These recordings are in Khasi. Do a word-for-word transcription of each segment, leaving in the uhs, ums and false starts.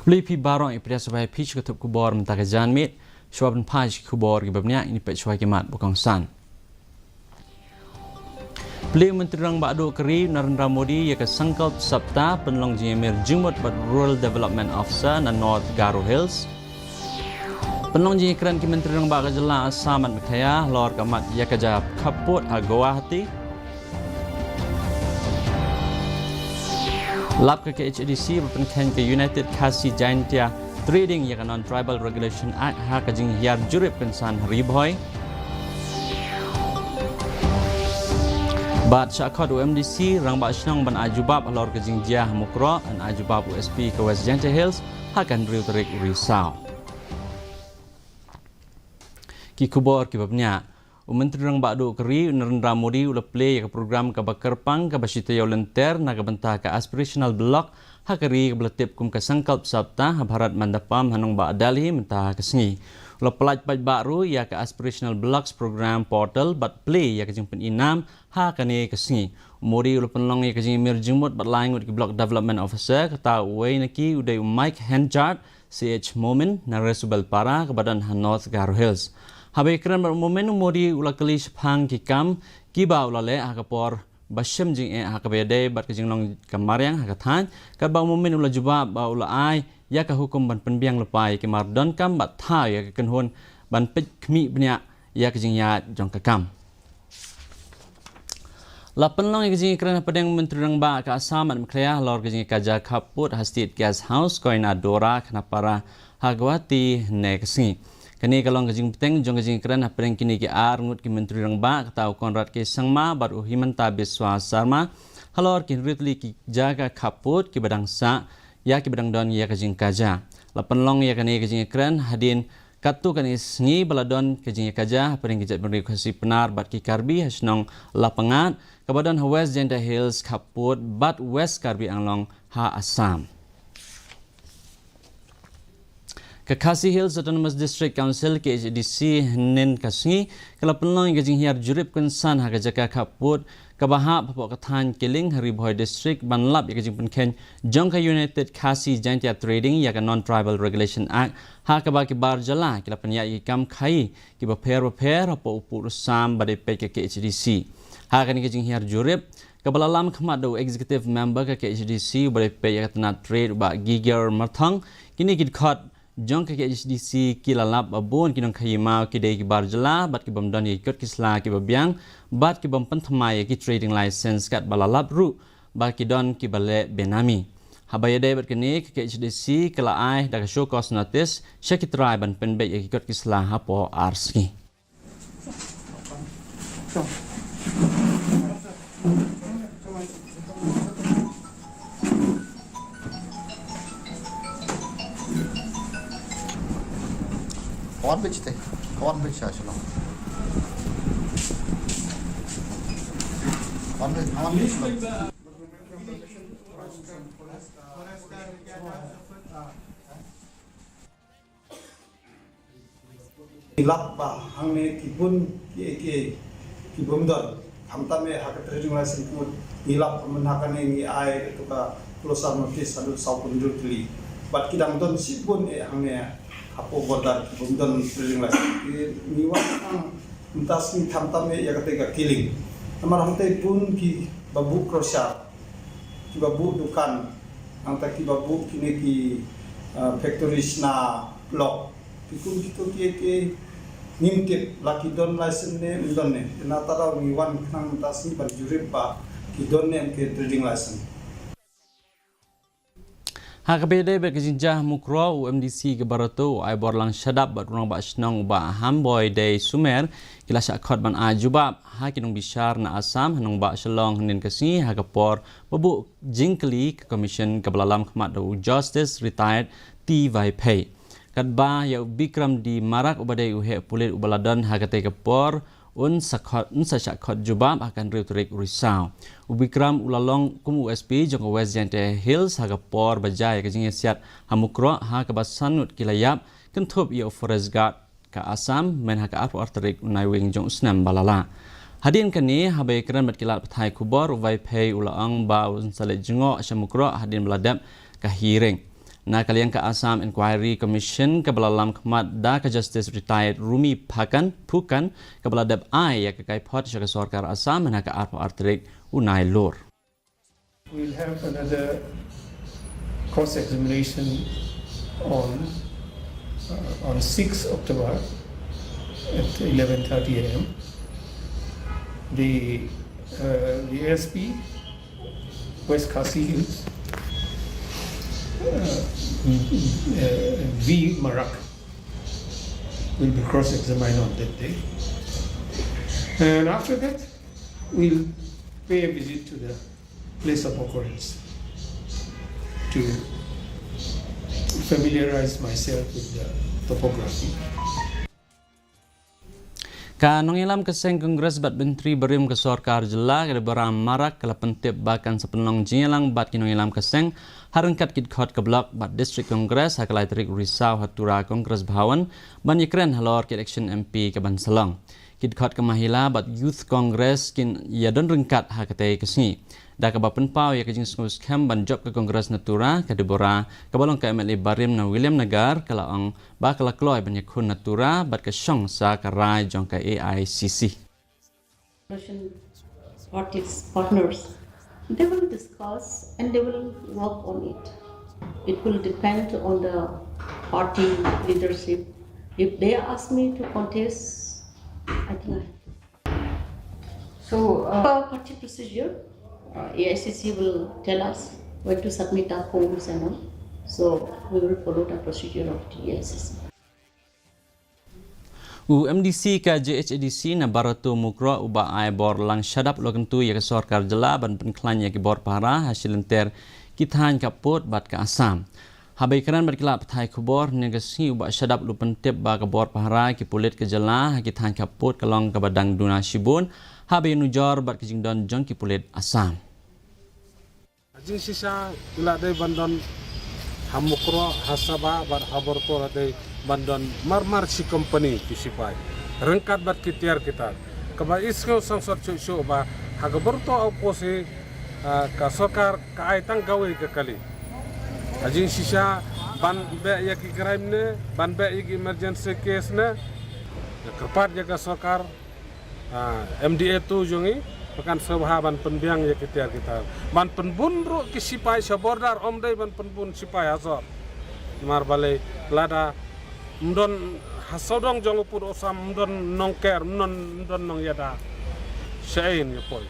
Khublei phi baroh, ïa phi da sngewbha ïa phi sha ka thup khubor mynta ka janmiet. Shuwa ban phai sha ki khubor kiba bniah, ngin ïa peit shuwa ki mat ba kongsan. Plie u Myntri Rangbah Duh ka ri u Narendra Modi ïa ka Sankalp Saptah pynlong jingïamir jingmut bad Rural Development Officer na North Garo Hills. Pynlong jingïakren ki Myntri Rangbah ka jylla Assam bad Meghalaya halor ka mat ïakaja khappud ha Guwahati. Lap ka K H A D C ba pynkheiñ ka United Khasi Jaintia Trading ïa ka Non-Tribal Regulation Act ha ka jinghiar jurip kynsan ha Ri Bhoi. Bad shah khot u M D C Rangbah Shnong ban ai jubab halor ka jingjia ha Mukroh, yn ai jubab u S P ka West Jaintia Hills ha ka hynriew tarik u Risaw. Ki khubor kiba bniah. U Myntri Rangbah Duh ka ri u Narendra Modi u la plie ïa ka program kaba kyrpang kaba shi taïew lynter na ka bynta ka Aspirational Block ha ka ri kaba la tip kum ka Sankalp Saptah ha Bharat Mandapam ha nongbah Delhi mynta ka sngi. U la pyllait paidbah ruh ïa ka Aspirational Blocks Program Portal bad plie ïa ka jingpyni nam ha kane ka sngi. U Modi u la pynlong ïa ka jingïamir jingmut bad lai ngut ki Block Development Officer, kata uwei na ki u dei u Mike Henchard, C H Momin na Resubelpara kaba don ha North Garo Hills. Haba ïakren bad u Momin, u Modi u la kylli shaphang ki kam kiba u la leh ha ka por ba shem jingeh ha kaba ïadei bad ka jinglong ka mariang ha ka thaiñ, katba u Momin u la jubab ba u la ai ïa ka hukum ban pynbiang lypa ïa ki mar donkam bad thaw ïa ka kynhun ban peit khmih bniah ïa ka jingïaid jong ka kam. La pynlong ïa ka jingïakren hapdeng u Myntri Rangbah ka Assam bad Meghalaya halor ka jingïakaja khappud ha State Guest House Koinadora Khanapara ha Guwahati hynne ka sngi. Kane ka long ka jingpynteng jong ka jingïakren hapdeng kine ki ar ngut ki Myntri Rangbah, kata u Conrad K Sangma bad u Himanta Biswa Sarma, halor ki hynriew tylli ki jaka khappud kiba dang sah ïa kiba dang don ïa ka jingkaja. La pynlong ïa kane ka jingïakren hadien katto katne sngi ba la don ka jingïakaja hapdeng ki jaitbynriew Khasi Pnar bad ki Karbi ha shnong Lapangad kaba don ha West Jaintia Hills khappud bad West Karbi Anglong ha Assam. Ka Khasi Hills Autonomous District Council, K H A D C, hynnin ka sngi ka la pynlong ïa ka jinghiar jurip kynsan ha ka jaka khappud kaba hap hapoh ka thaiñ Killing ha Ri Bhoi District ban lap ïa ka jingpynkheiñ jong ka United Khasi Jaintia Trading ïa ka Non-Tribal Regulation Act, ha kaba ki bar jylla ki la pynïaid ïa ki kam khaïi kiba pher bapher hapoh u pud u sam ba dei peit ka K H A D C. Ha kane ka jinghiar jurip kaba la lam khmat da u Executive Member ka K H A D C uba dei peit ïa ka tnat Trade u Bah Giger Marthong, kine ki dkhot jong ka K H A D C ki la lap ba bun ki nongkhaïi maw ki dei ki bar jylla bad ki bym don ïa ki kot ki sla kiba biang bad ki bym pynthymmai ïa ki trading license, katba la lap ruh ba ki don kiba leh benami. Haba ïadei bad kane, ka K H A D C ka la ai da ka show cause notice sha ki trai ban pynbeit ïa ki kot ki sla hapoh ar sngi. Kawan bit site. Kawan bit sha shalom. Kawan bit, kawan bit shalom. Ngi lap ba hangne ki bun ki, ki, ki bym don, khamtam eh ha ka trading license, kumut ngi lap mynta kane ngi ai ïa ka closure notice haduh sawphew hynriew tylli. Bad ki dang don shibun eh hangne hapoh border ki bym don trading license. Ngi, ngi wan hangne mynta sngi khamtam eh ïa kata ka Killing. Namar hangta bun kiba buh crusher, kiba buh dukan, hangta kiba buh kine ki, ah, factory shna block. Ki kum kito ki, ki ngim tip la ki don license ne ym don ne. Te nangta daw ngi wan khnang mynta sngi ban jurip ba ki don ne em ki trading license. Ha kaba ïadei bad ka jingjia ha Mukroh, u M D C ka Barato u Aiborlang Shadap bad u Rangbah Shnong u Bah Hamboi Dei Sumer ki la shah khot ban ai jubab ha ki nongbishar na Assam ha nongbah Shillong hynnin ka sngi ha ka por ba buh jingkylli ka Commission kaba la lam khmat da u Justice Retired T Vaiphei. Katba ïa u Bikram D Marak uba dei u heh pulit uba la don ha katei ka por, un sa khot, un sa shah khot jubab ha ka hynriew tarik u Risaw. U Bikram u la long kum u S P jong ka West Jaintia Hills ha ka por ba jia ïa ka jingïasiat ha Mukroh, ha kaba san ngut ki la ïap, kynthup ïa u Forest Guard ka Assam, myn ha ka arphew ar tarik u Naiwieng jong u snem ba la lah. Hadien kane, haba ïakren bad ki lad pathai khubor, u Vaiphei u la ong ba un sa leit jngoh sha Mukroh hadien ba la dep ka hearing. Na ka liang ka Assam Inquiry Commission kaba la lam khmat da ka Justice Retired Rumi Phakan Phukan kaba la dep ai ïa ka kaiphod sha ka sorkar Assam mynha ka arphew ar tarik u Nailur. We'll have another cross-examination on uh, on six October at eleven thirty a m. The uh, the S P West Khasi Hills, uh, uh, V Marak, will be cross-examined on that day. And after that, we'll pay a visit to the place of occurrence to familiarize myself with the topography. Ka nongïalam ka seng Congress bad Myntri barim ka sorkar jylla ka Deborah Marak ka la pyntip ba kan sa pynlong jingïalang bad ki nongïalam ka seng ha ryngkat ki dkhot ka block bad District Congress ha ka lai tarik Risaw ha Tura Congress Bhawan ban ïakren halor ki election M P ka ban sa long. Ki dkhot ka Mahila bad Youth Congress kin ïa don ryngkat ha katei ka sngi. Da kaba pynpaw ïa ka jingsngewskhem ban jop ka Congress na Tura, ka Deborah kaba long ka M L A barim na Williamnagar ka la ong ba ka la kloi ban ïakhun na Tura bad ka shong sa ka rai jong ka A I C C. Coalition parties, partners, they will discuss and they will work on it. It will depend on the party leadership. If they ask me to contest, I think I have to. So, uh, party procedure, uh, A I C C will tell us when to submit our forms and all. So, we will follow the procedure of the A I C C. U M D C ka J H A D C na Barato Mukroh u Bah Aibor Langshadap u la kyntu ïa ka sorkar jylla ban pynkhlaiñ ïa ki bor pahara ha shilynter ki thaiñ khappud bad ka Assam. Haba ïakren bad ki lad pathai khubor hynne ka sngi u Bah Shadap u la pyntip ba ka bor pahara ki pulit ka jylla ha ki thaiñ khappud ka long kaba dang duna shibun haba ïanujor bad ka jingdon jong ki pulit Assam. Jingshisha ngi la dei ban don ha Mukroh, ha Sabha bad ha Barato la dei ban don marmar shi company ki shipai ryngkat bad ki tiar ki tar. Kaba i sngew sangsot shuh shuh ba ha ka Barato outpost hi, ah, ka sorkar ka ai tang kawei ka kali. Jingshisha ban beh ïa ki crime ne, ban beh ïa ki emergency case ne, ïa kyrpad ïa ka sorkar, ah, M D A two jong ngi, ba kan sngewbha ban pynbiang ïa ki tiar ki tar. Ban pynbun ruh ki shipai sha border, ym dei ban pynbun shipai ha sor. Namar balei lada ym don ha sawdong jong u pud u sam, ym don nongker, ym don, ym don nongïada. Shaei ngin ïa poi.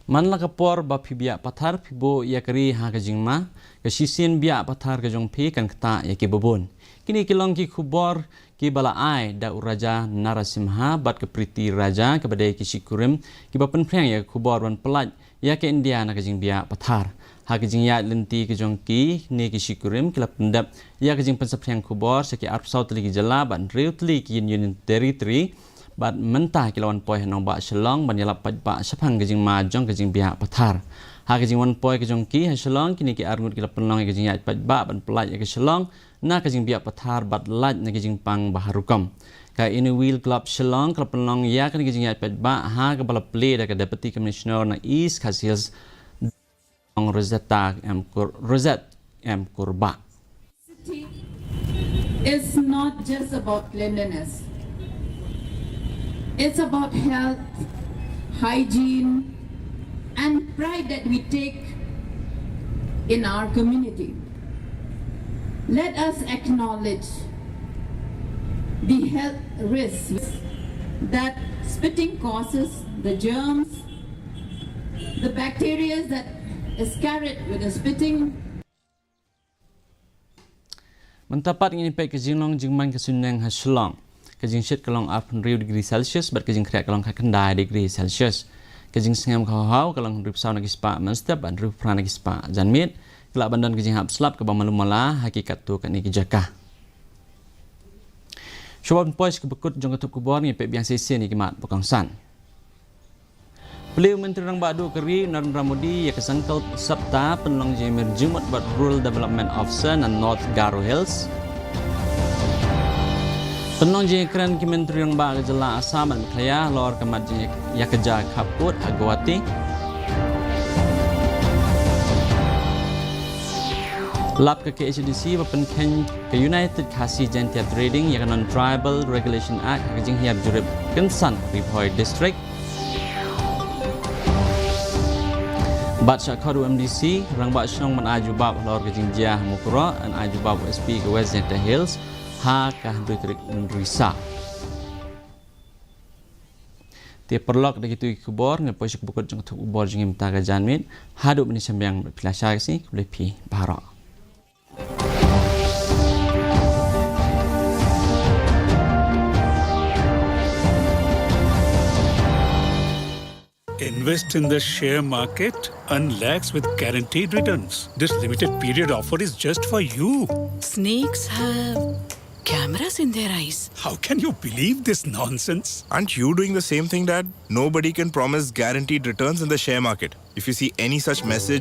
Man la ka por ba phi biah pathar phi buh ïa ka ri ha ka jingma, ka shisien biah pathar ka jong phi kan ktah ïa kiba bun. Kine ki long ki khubor kiba la ai da u Raja Narasimha bad ka Priti Raja kaba dei ki shikurim kiba pynphriang ïa ka khubor ban pyllait ïa ka India na ka jingbiah pathar. Ha ka jingïaid lynti ka jong ki ne ki shikurim ki la pyndep ïa ka jingpynsaphriang khubor sha ki arphew saw tylli ki jylla bad hynriew tylli ki Union Territory. Bad mynta ki la wan poi ha nongbah Shillong ban ïalap paidbah shaphang ka jingma jong ka jingbiah pathar. Ha ka jingwan poi ka jong ki ha Shillong kine ki arngut ki la pynlong ïa ka jingïaid paidbah ban pyllait ïa ka Shillong na ka jingbiah pathar bad lait na ka jingpang ba har rukom. Ka Inner Wheel Club Shillong ka la pynlong ïa kane ka jingïaid paidbah ha kaba la plie da ka Deputy Commissioner na East Khasi Hills, Rosetta M. Kur-, Rosette M. Kurbah. City is not just about cleanliness. It's about health, hygiene, and pride that we take in our community. Let us acknowledge the health risks that spitting causes, the germs, the bacteria that is carried with the spitting. Mynta pat ngin ïa peit ka jinglong jingman ka suiñneng ha Shillong. Ka jingshit ka long arphew hynriew degree Celsius bad ka jingkhriat ka long khatkhyndai degree Celsius. Ka jingsngem ka haw haw ka long hynriewphew saw na ki spah mynstep bad hynriewphew phra na ki spah janmiet. Ki lah ban don ka jinghap slap kaba malu mala ha ki katto katne ki jaka. Shuwa ban poi sha kaba kut jong ka thup khubor ngin ïa peit biang shisien ïa ki mat ba kongsan. Plie u Myntri Rangbah Duh ka ri Narendra Modi ïa ka Sankalp Saptah pynlong jingmut bad Rural Development Officer na North Garo Hills. Pynlong jingïakren ki Myntri Rangbah ka jylla Assam bad Meghalaya halor ka mat jingïakajia khappud ha Guwahati. Lap ka K H A D C ba pynkheiñ ka United Khasi Jaintia Trading ïa ka Non-Tribal Regulation Act ha ka jinghiar jurip kynsan Ri Bhoi District. Bad sha khot u M D C, rangbah shnong ban ai jubab halor ka jingjia ha Mukroh, yn ai jubab u S P ka West Jaintia Hills ha ka hynriew tarik Nrisaw. Te paralok, da kitu ki khubor ngi poi sha ka bakut jong ka thup khubor jong ngi mynta ka janmiet. Haduh ban ïashem biang bad phi lashai ka sngi, khublei phi baroh. Invest in the share market and lakhs with guaranteed returns. This limited period offer is just for you. Snakes have cameras in their eyes. How can you believe this nonsense? Aren't you doing the same thing, Dad? Nobody can promise guaranteed returns in the share market. If you see any such message,